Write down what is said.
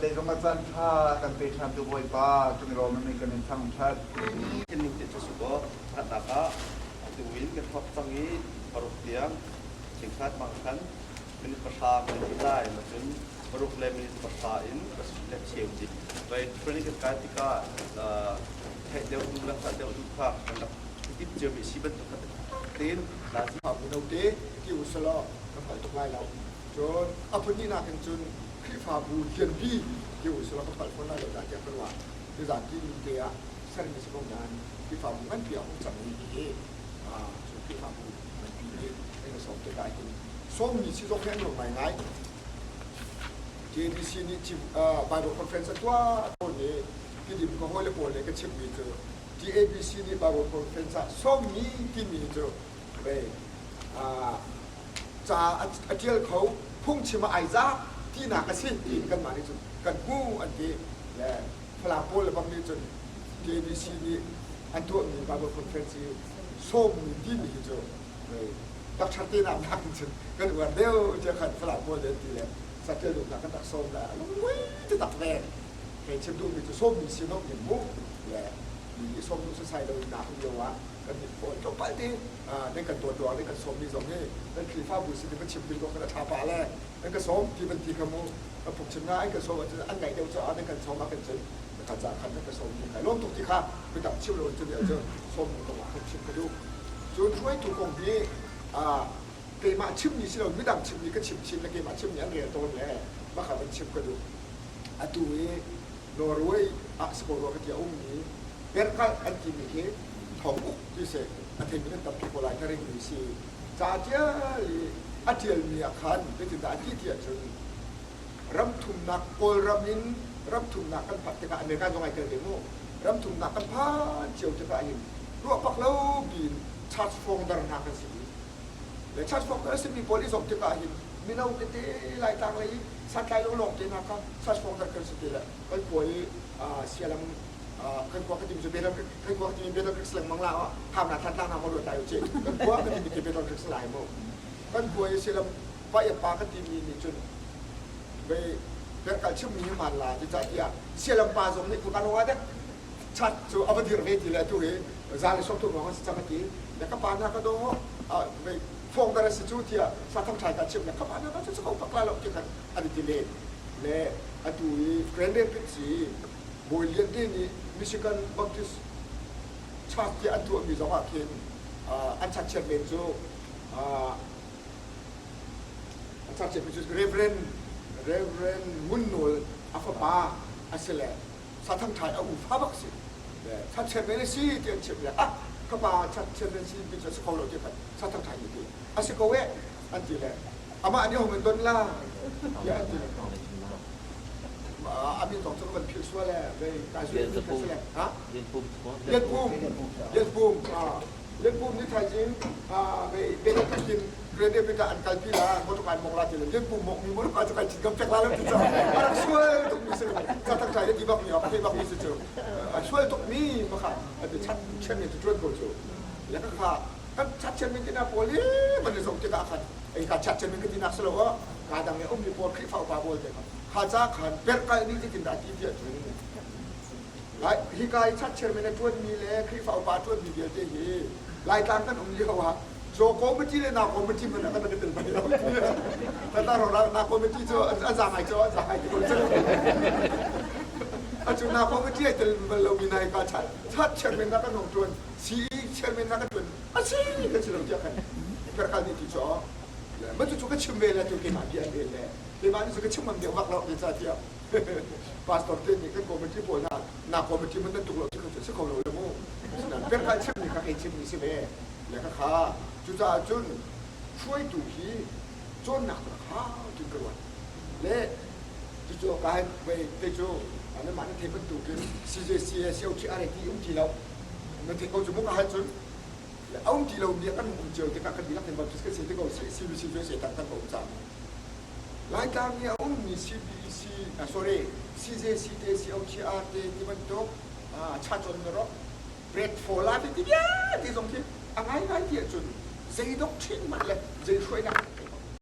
Zanlei zong ah caan ṭha kan pe ṭhan tu Bawipa kan i lawm i kan in thangṭhat. Ning te cu sukaw pakhatnak ah atu in kan thawk cang i paruk tiang chingkhat mangkhan minute pahra kan ti lai cun paruk le minute pahra in le cheu ti vai training kan kai tikah theih deuh duh le hngalh deuh duh kha kan rak timh cio mi si bantuk kha tein Mino te ti u selaw ka hngal tuk lai lo. Cun a pahnih in cun Khrihfabu lianpi ti u selaw ka hngal fawn lai lo dah tiah ka ruah. Nizan timi te ah sermi si ko nain Khrihfabu nganpi a hung cangmi hi cu Khrihfabu nganpi nih an ka sawm tikah hin sawmmi si zong hi an nuam ngaingai. JBC nih Bible Conference a tuah tawn i Tidim ka hawile pawl nih ka chimmi cu TABC nih Bible Conference ah sawmmi timi cu vei ca a ṭial kho phungchim ah ai za tinak a si tiin kanmah nih cun kan hmu an ti le Falam pawl le bang nih cun TABC nih an tuahmi Bible Conference i sawmmi timi hi cu vei doctor te nak nakin cun kan uar deuh tiah khan Falam pawl nih an ti le saṭial duhnak kan rak sawm le a lungmui taktak ve. Kei chim duhmi cu sawmmi si no in mu le mi nih sawm duh sasai lo in nak lio ah kan mit fawn tlawmpal te nan kan dawt ruang nan kan sawmmi zong hi nan Khrihfabu sin in va chim ding kong khan a ṭha pah le nan ka sawm ti van ti kha mu ka phungchim na an kan sawm ahcun an ngaih deuh caah nan kan sawm ah kan cun ka ca khan nan ka sawm ti kai lawm tuk ti kha biatak chim lo cun cu sawmmi kong ah khan chim ka duh. Cun hruaitu kong hi keimah chimmi si lo midang chimmi ka chim chin le keimah chimmi an rel tawn le mah kha van chim ka duh. Atu i Norway ah si ko rua ka ti a ummi Berkalh an timi khi thong-uk ti si. A theimi nan tampi ko lai ka ringmi si. Ca ṭial i a ṭialmi ah khan zeitindah a ti ti ahcun ram thumnak Kawlram in ram thumnak kan phak tikah America zong ai tel ve mu. Ram thumnak kan phan cio tikah hin ruah bak lo piin church founder hna kan si dih. Le church founder a simi pawl i zoh tikah hin mino tete Laitlang lei i santlai lo lawng te hna kha church founder kan si ti le kan khua i sialam kan khua ka timi cu Bedell kan khua ka timi Bedell Creek lengmang la hamna thantlang hna maw luat lai u ci kan khua ka timi te Bedell Creek lai mu kan khua i sialam pa ya pa ka timi nih cun vei perkal chimmi hi hmaan la ti ca tiah sialam pa zong nih khuka lo ah dek chat cu a va dir ve ti le tu hi za le sawm thum lawng an si cang a ti le ka pa hna ka daw vei fongdar a si cu tiah sathang ṭhai ka chimh le ka pa hna ka cu ko pak la lo ti khan an i ti len le atu i Grand Rapids i Bawi Lian te nih Michigan Baptist Church tiah an tuahmi zong ah khin an church chairman cu an church chairman cu Reverend Reverend Ngun Nawl a fapa a si le sathang ṭhai a ufa bak si church chairman a si ti an chimh le ah ka pa church chairman si ti cu a si kho lo ti khan sathang ṭhai nih ti a si ko eh an ti le amah nih hong in don la tiah an ti a min zong cu ka van philh sual eh vei kai su ka si le ha Lian Pum Lian Pum Lian Pum nih thaizing vei benefit in Grand Rapids ah an kalpi la motor an mong la ti le Lian Pum mok mi motor cu kai chin kam pek la lo ti cu a rak sual tuk mi si ca thang ṭhai ti bak mi a thei bak mi si cu a sual tuk mi pakhat a ti chat chen mi cu ṭuan ko cu le ka kha kan chat chen mi tina pawl i van i zoh tikah khan ei ka chat chen mi ka tinak si lo ah ka dang i ummi pawl Khrihfa upa pawl te kha kha ca khan perhkalh nih zeitin dah ti tiah cun Lai hika i church chairman a ṭuanmi le Khrihfa upa a ṭuanmi vialte hi Laitlang kan um lio ah Zaw committee le Na committee hmanh ah kan rak i tel bal lo. Tata ro Na committee cu a za ngai cu a za ngai ti ko cu. Atu Na committee ai tel bal lomi na hika church chairman na kan hong ṭuan, CE chairman na kan ṭuan, a si kan si lo tiah khan perkal nih ti cu ma cu ka chim ve le tu keimah bia an rel le keimah nih cu ka chim ngam deuh vak lo zeicahtiah pastor te nih kan committee pawl hna na committee man nan tuk lo cu kan si kho lo le mu sinain perkal chim mi kha kei chim mi si ve le ka kha cucaah cun hruaitu hi cawnnak rak hau tin ka ruat le cucu ka hin vei te cu anmah na thei bantukin CJC COTRA ti um ti lo na thei ko cu mu ka hal cun le a um ti lo mi kan um cio tikah kan dihlak in Baptist kan si ti ko CBC cu Satan kan um cang Laitlang i a ummi CBC, sorry, CJC te, COTR te ti bantuk Church on the Rock, Bread for Life ti vialte zong khi a ngaingai ti ahcun zei doctrine hmanh le zei hruainak.